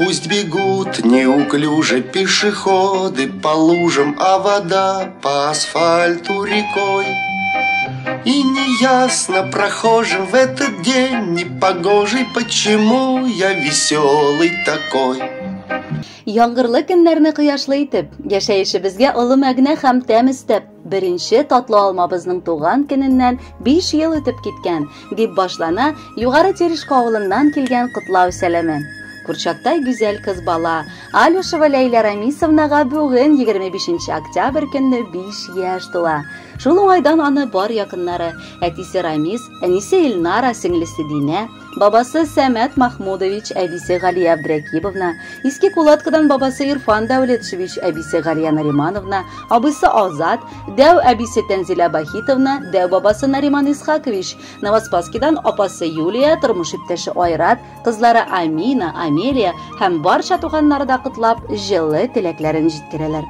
Пусть бегут неуклюже пешеходы по лужам, а вода по асфальту рекой. И неясно прохожим в этот день непогожий, почему я веселый такой. Яңгырлы көннәрне кояшлы итеп, яшәешебезгә олы мәгънә һәм тәм өстәп, беренче татлы алмабызның туган көненнән 5 ел үтеп киткән, дип башлана Югары Терешка авылыннан килгән котлау сәламе. Курчактай гүзәл кыз бала Алюшева Ләйлә Рамисовнага бүген 25 октябрь көнне 5 яшь тула. Шул уңайдан аны бар якыннары, әтисе Рамис, әнисе Илнара, сеңлесе Динә, бабасы Сәмәт Махмудович, әбисе Галия Абдракибовна, Иске Кулаткадан бабасы Ирфан Дәүлетшевич, әбисе Галия Наримановна, абыйсы Азат, дәү әбисе Тәнзилә Бахитовна, дәү бабасы Нариман Исхакович, Новоспасскидан апасы Юлия, тормыш иптәше Айрат, кызлары Амина, Амелия һәм барча туганнары да котлап, җылы теләкләрен җиткерәләр.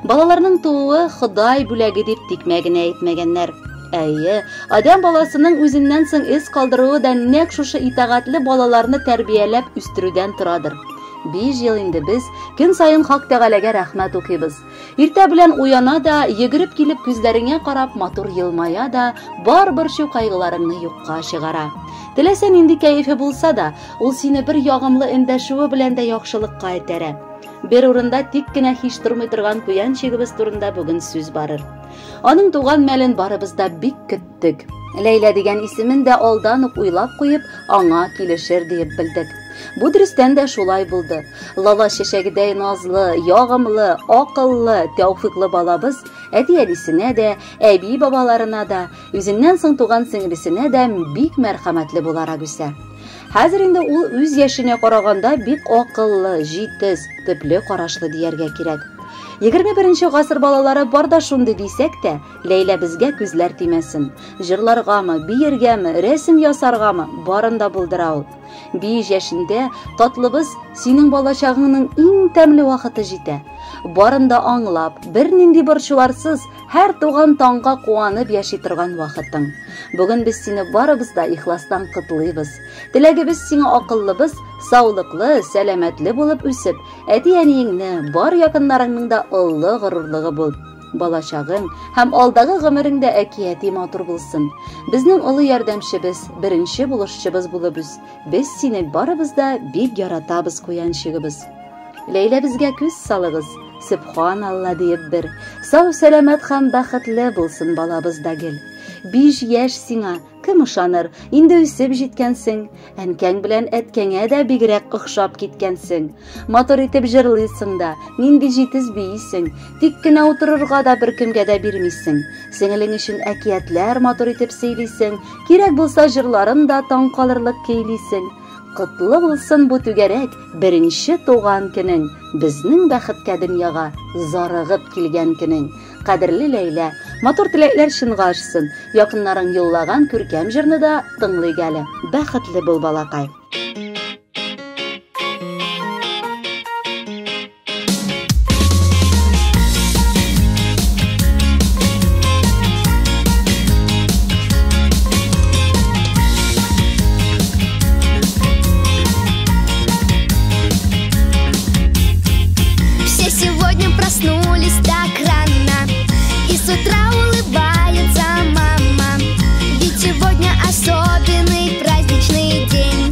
Балаларның тууы Ходай бүләге дип тикмә генә әйтмәгәннәр. Әйе, адәм баласының үзеннән соң эз калдыруы да нәкъ шушы итагатьле балаларны тәрбияләп үстерүдән торадыр. 5 ел инде без көн саен Хак Тәгаләгә рәхмәт укыйбыз. Иртә белән уяна да, йөгереп килеп күзләреңә карап матур елмая да, бар борчу кайгыларыңны юкка чыгара. Теләсә нинди кәефе булса да, ул сине бер ягымлы эндәшүе белән дә яхшылыкка этәрә. Бер урында тик кенә һич тормый торган куянчигыбыз турында бүген сүз барыр. Аның туган мәлен барыбыз да бик көттек. Ләйлә дигән исемен дә алдан ук уйлап куеп, аңа килешер диеп белдек. Бу дөрестән дә шулай булды. Лала чәчәгедәй назлы, ягымлы, акыллы, тәүфиклы балабыз әти-әнисенә дә, әби-бабаларына да, үзеннән соң туган сеңлесенә дә бик мәрхәмәтле буларак үсә. Хәзер инде ул үз яшенә караганда бик акыллы, җитез, төпле карашлы дияргә кирәк. 21 гасыр балалары бар да шундый дисәк тә, Ләйлә безгә күзләр тимәсен. Җырларгамы, биергәме, рәсем ясаргамы, барын да булдыра ул. 5 яшендә татлыбыз синең балачагыңның иң тәмле вакыты җитә. Барын да аңлап, бернинди борчуларсыз, һәр туган таңга куанып яши торган вакытың. Бүген без сине барыбыз да ихластан котлыйбыз. Теләгебез сиңа акыллыбыз, саулыклы, сәламәтле булып үсеп, әти-әниеңне, бар якыннарыңның да олы горурлыгы бул. Балачагың һәм алдагы гомереңдә әкияти матур булсын. Безнең олы ярдәмчебез, беренче булышчыбыз булып үс. Без сине барыбыз да бик яратабыз, куянчыгыбыз. Ләйлә безгә күз салыгыз, Сөбханалла диеп бер. Сау сәламәт һәм бәхетле булсын балабыз да гел. 5 яшь сиңа, кем ышаныр, инде үсеп җиткәнсең. Әнкәң белән әткәңә дә бигрәк охшап киткәнсең. Матур итеп җырлыйсың да, нинди җитез бийсең. Тик кенә утырырга да беркемгә дә бирмисең. Сеңелең өчен әкиятләр матур итеп сөйлисең. Кирәк булса җырларын да таң калырлык көйлисең. Котлы булсын бу түгәрәк беренче туган көнең, безнең бәхеткә дөньяга зарыгып килгән көнең. Кадерле Ләйлә, матур теләкләр чынга ашсын. Якыннарың юллаган күркәм җырны да тыңлыйк әле. Бәхетле бул, балакай. Все сегодня проснулись так рано, и с утра улыбается мама. Ведь сегодня особенный праздничный день.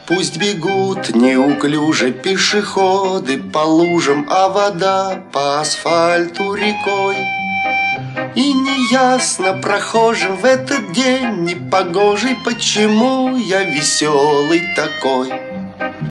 Пусть бегут неуклюже пешеходы по лужам, а вода по асфальту рекой. И неясно прохожим в этот день непогожий, почему я веселый такой.